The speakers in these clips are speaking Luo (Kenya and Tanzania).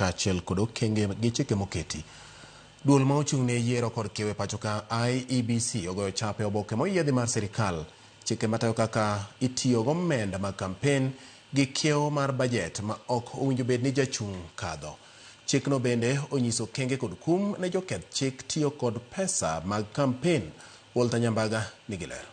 kaachiel kod okenge gi chike moketi. Duol ma ochung' ne yiero kod kiewo e pacho ka IEBC ogoyo chap e oboke moyiedhi mar sirikal. Chike matayo kaka itiyo gomenda mag kampen gi kiewo mar bajet ma ok owinjo bed ni jachung' kadho. Chikno bende onyiso okenge kod kum ne joketh chik tiyo kod pesa mag kampen. Walter Nyambaga nigi ler.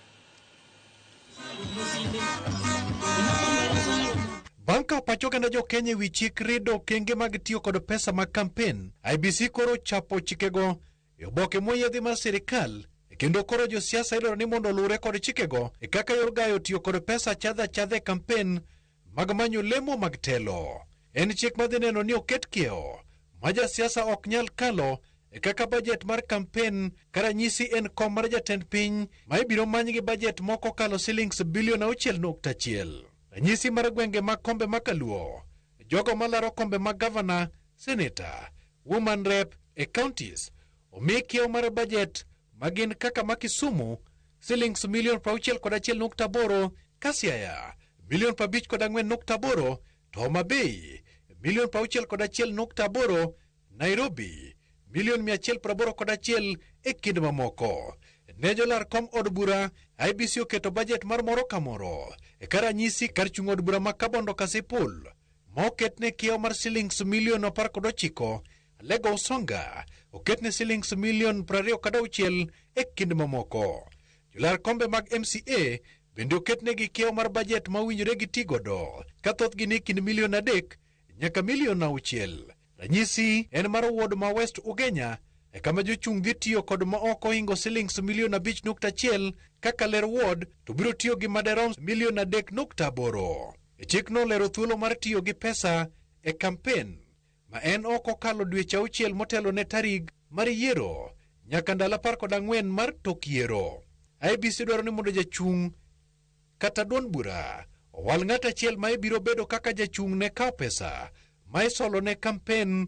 Bang' ka pach oganda jo Kenya ewi chik rido okenge mag tiyo kod pesa mag kampen, IEBC koro chapo chikego e oboke moyiedhi mar sirikal kendo koro josiasa idwaro ni mondo oluwre kod chikego e kaka yor gayo tiyo kod pesa achadha achadha e kampen mag manyo lemo mag telo. En chik madhi neno ni oket kiewo ma jasiasa ok nyal kalo e kaka bajet mar kampen ka ranyisi en kom mar jatend piny ma ibiro many gi bajet moko kalo silings bilion 6.1. Ranyisi mar gwenge mag kombe ma kaluo, jogo malaro kombe mag gavana, seneta, woman rep e counties omi kiewo mar bajet magin kaka ma Kisumu silings milion 61.8, ka Siaya milion 54.8, to Homa Bay milion 61.8, Nairobi milion 181 e kind mamoko. Ne jolar kom od bura, IEBC oketo bajet mar moro ka moro. E ka ranyisi kar chung' od bura ma Kabondo Kasipul ma oketne kiewo mar silings milion 19, Alego Usonga oketne silings milion 26 e kind mamoko. Jolar kombe mag MCA bende oketnegi kiewo mar bajet ma owinjore giti godo ka thothgi ni kind milion 3 nyaka milion 6. Ranyisi en mar ward ma West Ugenya e kama jochung' dhi tiyo kod ma ok ohingo silings milion 5.1 kaka ler ward to biro tiyo gi maderom milion 3.8. E chikno lero thuolo mar tiyo gi pesa e kampen ma en ok okalo dweche 6 motelo ne tarik mar yiero nyaka ndalo 14 mar tok yiero. IEBC dwaro ni mondo jachung' kata duond bura owal ng'at achiel ma ibiro bedo kaka jachung' ne kawo pesa ma isolo ne kampen,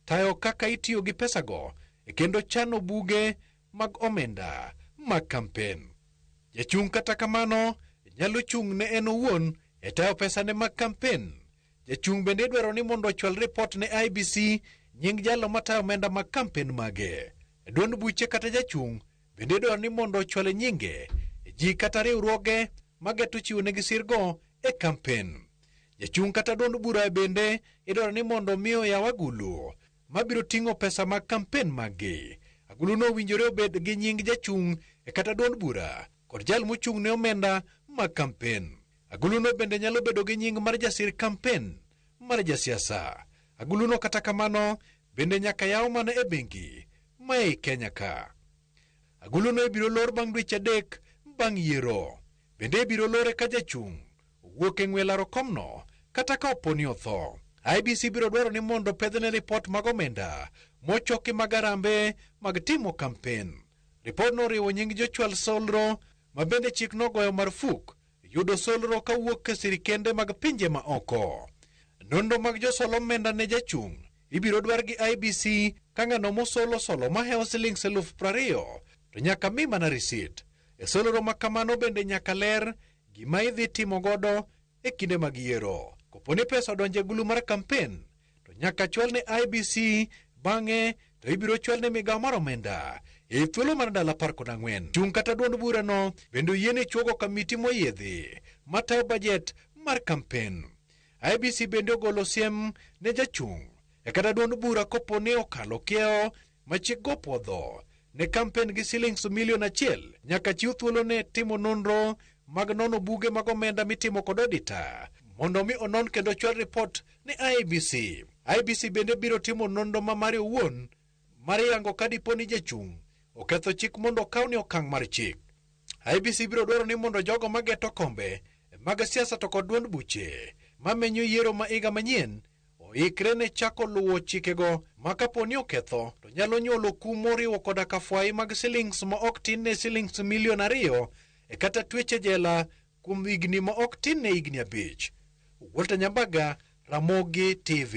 tayo kaka itiyo gi pesago e kendo chano buge mag omenda mag kampen. Jachung' kata kamano nyalo chung' ne en owuon e tayo pesane mag kampen. Jachung' bende idwaro ni mondo ochwal ripot ne IEBC nying jalo matayo omenda mag kampen mage. Duond buche kata jachung' bende idwaro ni mondo ochwal nyinge ji kata riwruoge mageto chiwo negi sirgo e kampen. Jachung' kata duond bura bende idwaro ni mondo omi oyaw agulu mabiro ting'o pesa mag kampen maggi. Aguluno owinjore obed gi nying jachung' e kata duond bura kod jal mochung' ne omenda mag kampen. Aguluno bende nyalo bedo gi nying mar jasir kampen mar jasiasa. Aguluno kata kamano bende nyaka yaw mana e bengi ma ei Kenya ka. Aguluno ibiro lor bang' dweche 3 bang' yiero. Bende ibiro lore ka jachung' owuok e ng'we laro komno kata ka opo ni otho. IEBC biro dwaro ni mondo pedhne ripot mag omenda mochoki mag arambe mag timo kampen. Ripodno oriwo nying jochwal solro ma bende chik nogoyo marfuk yudo solro kawuok e sirikende mag pinje ma oko. Nonro mag josol omenda ne jachung' ibiro dwar gi IEBC ka ng'ano mosolo solo mahewo silings 20,000 to nyaka mi mana risit. E solro ma kamano bende nyaka ler gima idhi timo godo e kinde mag yiero. Kopo ni pesa odonjo e gulu mar kampen to nyaka chwal ne IEBC, bang'e to ibiro chwal ne migawo mar omenda e thuolo mar ndalo 14. Chung' kata duond burano bende oyiene chuogo kamiti moyiedhi matayo bajet mar kampen. IEBC bende ogolo siem ne jachung' e kata duond bura kopo ni okalo kiewo ma chik go puodho ne kampen gi silings milion 1 nyaka chiw thuolo ne timo nonro mag nono buge mag omenda mitimo kod auditor mondo mi onon kendo chwal ripot ne IEBC. IEBC bende biro timo nonro ma mare owuon mar yango ka dipo ni jachung' oketho chik mondo okawne okang' mar chik. IEBC biro dwaro ni mondo jogo mageto kombe mag siasa to kod duond buche mamenyo yiero ma higa manyien oikre ne chako luwo chikego ma kapo ni oketho to nyalo nyuolo kum moriwo koda ka fwai mag silings ma ok tin ne silings milion 2 e kata twech e jela kuom higni ma ok tin ne higni 5. Walter Nyambaga, Ramogi TV.